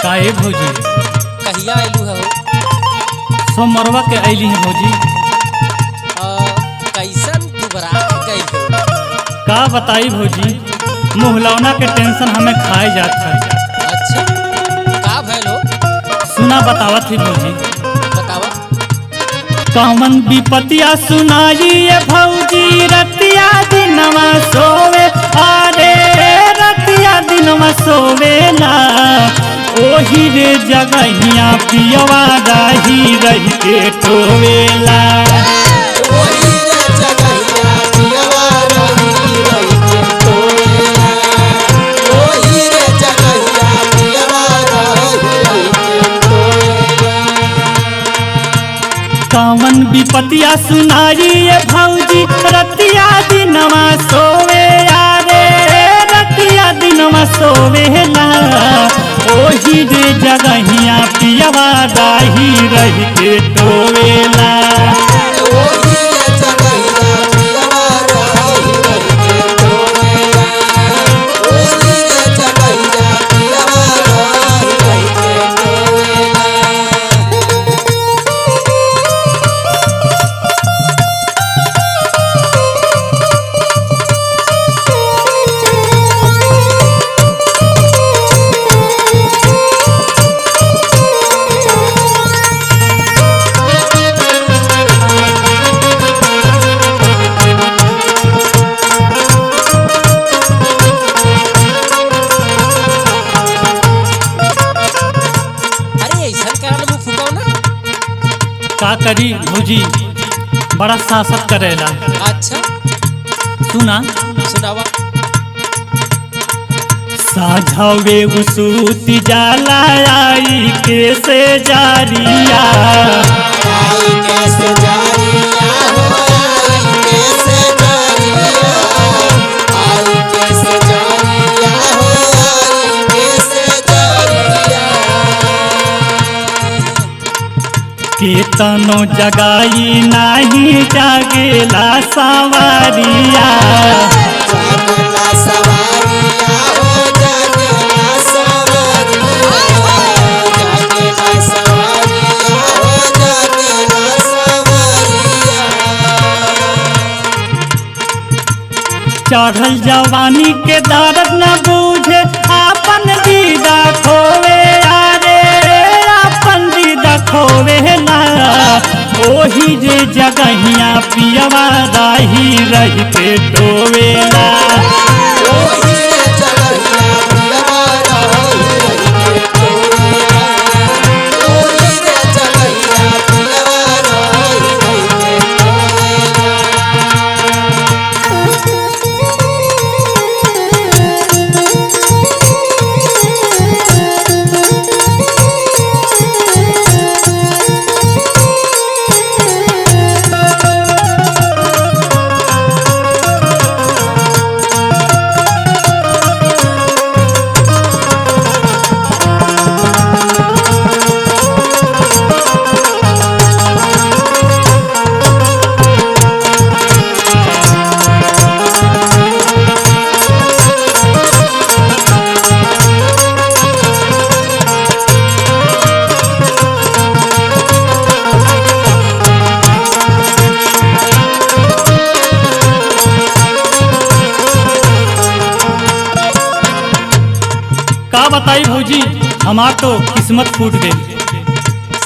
काहे भौजी? कहिया आइलू हो? सोमरवा के अइली है भौजी। कैसन दुबरा गई हो? का बताई भौजी, मुहलौना के टेंशन हमें खाए जात है। अच्छा, का भइल हो? सुना, बतावत ही भौजी। बतावा। कौन विपतिया सुनाई ये भौजी, रतिया दिनवा सोवे, अरे रतिया दिनवा सोवेला, ओही रे जगहिया पियवा रही रही के टोवेला। ओही रे जगहिया पियवा रही रही के टोवेला। ओही रे जगहिया पियवा रही रही के टोवेला। कौन विपतिया सुनाई ये भौजी, रतिया दिनवा सोवे, अरे रतिया दिनवा सोवेला, ओही रे जगहिया पियवा रही रही के टोवेला। ओही रे जगहिया पियवा रही रही के टोवेला। ओही रे जगहिया पियवा रही रही के टोवेला। अरे ऐसन कारण मुंह फुकाओ ना। का करी भौजी, बड़ा सासत करेला। अच्छा। सुना। सुनावा। साझावे उसूती जाला आई के से जारिया, आई कैसे जारिया हो, आई कैसे जारिया, आई कैसे जारिया हो, आई कैसे जारिया। केतनो जगाई नाही जागेला सवारिया। जागला सवारिया हो, जागला सवारिया, जागला सवारिया हो, जागला सवारिया। चढ़ल जवानी के दर्द न बूझे, आपन दीदा खोवे, अरे आपन दीदा खोवेला, ओही जे जगहिया पियवा रही रही के टोवेला। ओही रे जगहिया पियवा रही रही के टोवेला। ओही रे जगहिया पियवा रही रही के टोवेला। का बताई भौजी, हमार तो किस्मत फूट गई।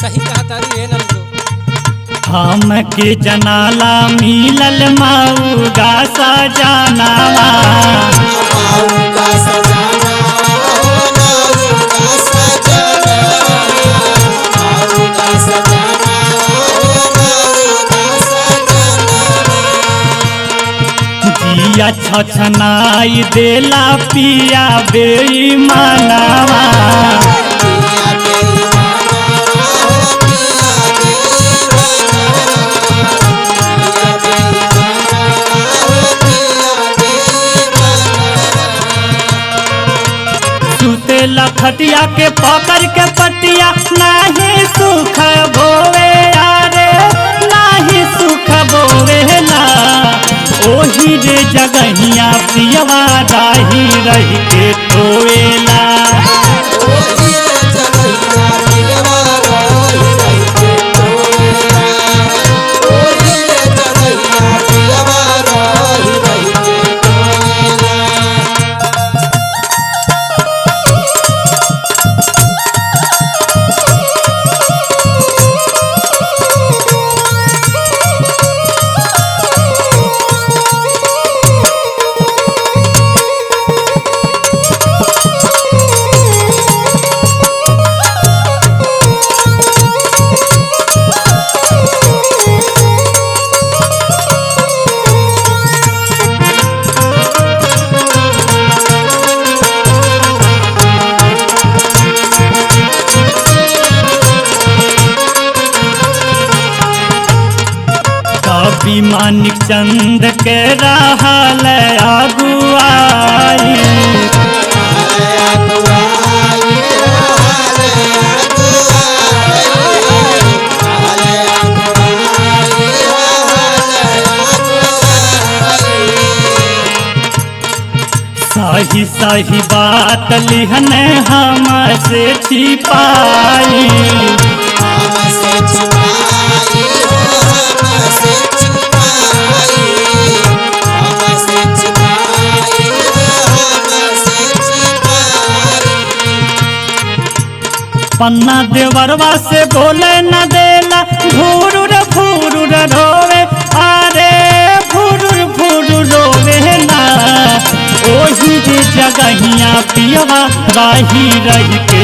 सही कहा तारी रे नंदो। हम के जनाला मिलल मऊगा सजनावा, माऊ का सजाना हो, माऊ का सजाना, माऊ का सजाना हो, माऊ का सजाना। जिया छछनाई देला पिया बेईमानावा। पिया बेईमाना हो, पिया बेईमाना, पिया बेईमाना हो, पिया बेईमाना। सुतेला खटिया के पकड़ के पटिया, नाही सुख भोवे, अरे नाही सुख बोवेला, ओही रे जगहिया पियवा रही रही के टोवेला। ओही रे जगहिया रामचंद्र के रहल अगुआई। सही सही बात लिहन हम से छिपाई। हमसे छुपाई हो, हमसे छुपाई, हमसे छुपाई हो, हमसे छुपाई। पन्ना देवरवा से बोले न देला, भूरुर भूरुर रोवे, अरे भूरुर भूरुर रोवे ना। ओही जे जगहिया पियवा राही रही के